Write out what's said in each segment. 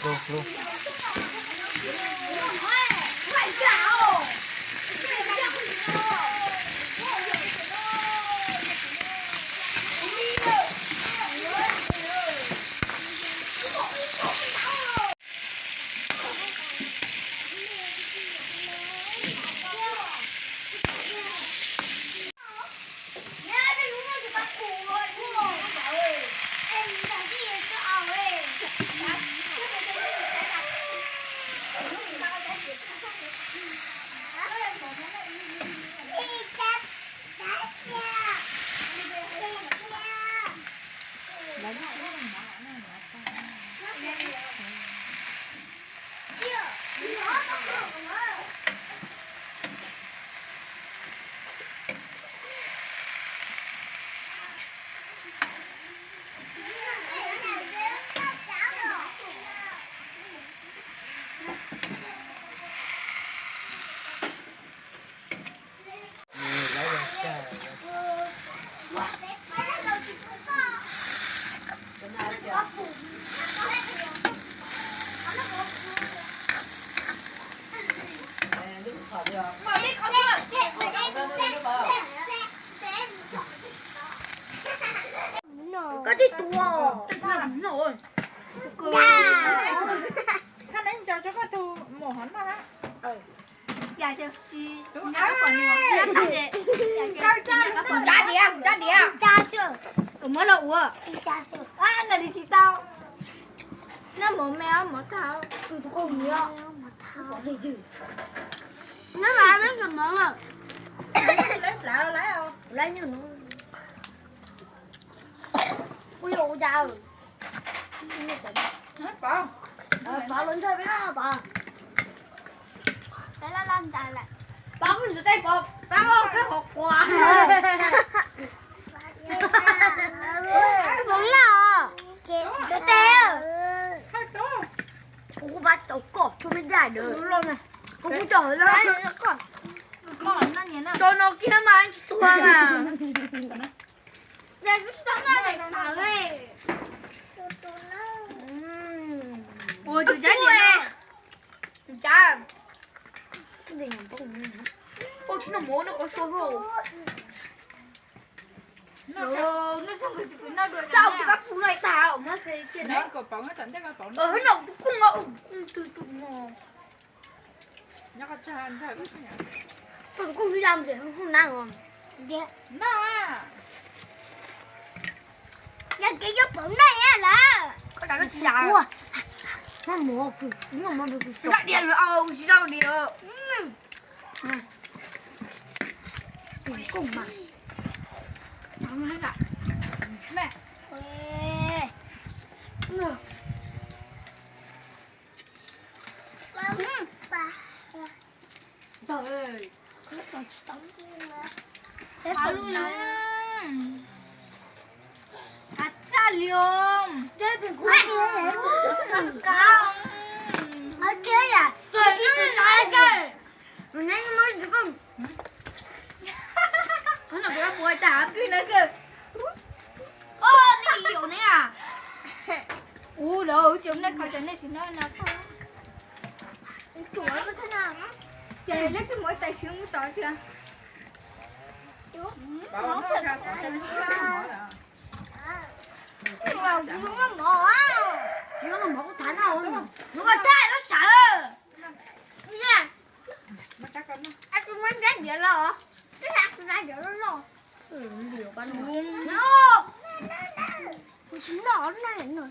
Koj twb tuav. Kuv tsa diav, kuv tsa diav. Kuv muab los ua. Noj li tsis tau. Noj mov me mov tag. Tus tus koj mov. Noj mas mov. Kuv yuav ua cas? Pov los ntawd peb pov. Pov kuj ntxuav tej pov pab ua qhov quav. Pov loj. Ntxuav tej. Kuv kuj pab tsis tau koj, tshuav me daj ntawd. Kuv kuj tso hauv lawm. Tso no kiag mas tsis tuag mas. Ua tus tsaib niam no. Tus tsaib. Ua tsis noj mov no koj sua hauj. Sao tus kab pus no tag muab xav cia no. Hab no tus kooj no, kooj twg tus no. Tus kooj twb yam ntawm hauv nab os. Yog kev coj pom nej lawm. Koj tsis yam. Noj mov, noj mov, noj diav lawm, tsis tau diav. Kooj mas. Txaj li os. Qhov no kuv yuav mus tas kwj no kawg. Os, nej liaum ne a. Ua lawm ces nej qhov tseem nej tsis noj no. Ces leb twb mus tais siv mus tod tiag. Tsis noj mov, tsis noj mov ub thav no, nws ua tag lub sawv. Tus muab nrab diav los, nrab diav loj loj. Kuv tsis noj, noj no.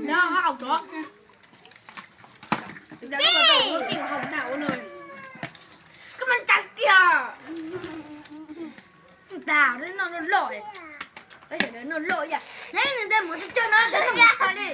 Noj hauv tso. Tus dab laug tau ua neeg haus tag ua no. Koj mas ntsaws tiag. Tag, noj loj loj. Noj loj ib yam. Neb nws ntej mus tsis tsawg no, ntej noj mov tag li.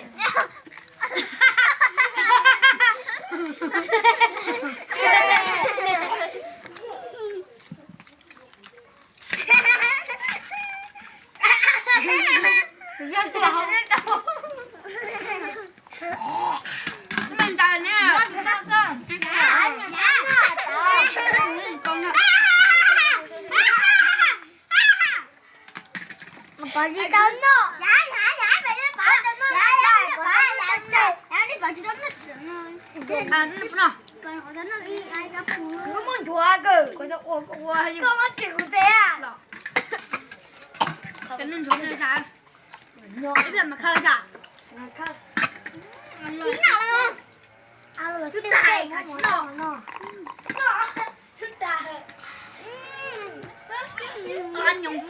Pov tsis tau noj. Noj, noj, noj. Muab nchuav kawg, koj ua, koj ua. Koj muab tsis kuv tes. Cov noj nchuav no sav. Ib pliag mas khaws sav. Twb tas, khaws tsis noj. Twb tas. Nyoos.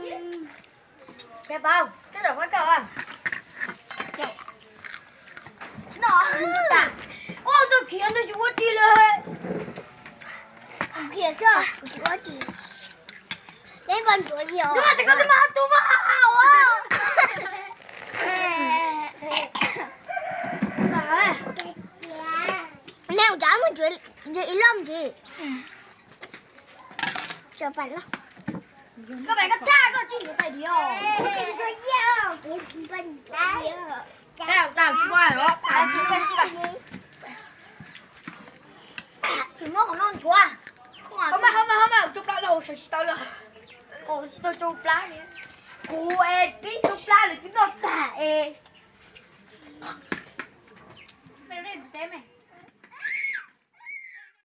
Cov paub, twb tam qab kawg. Tsis noj. Ua tus khiav ntawd tsis ua dli li. Khiav xwb, tsis ua dli. Neb npaj nchuav li os. Neb twb mas tu mas. Neb ua cas muab nchuav ib loj ntsis. Koj pais koj thaj koj tsis nchuav tais diav. Tsis ua os. Tsis muab qhov no nchuav. Ho mas, ho mas, ho mas, tsau plab los sawv tsis tau lawm. Kuv tsis tau tsau plab li. Kuv es pib tsau plab lawm pib noj tag es.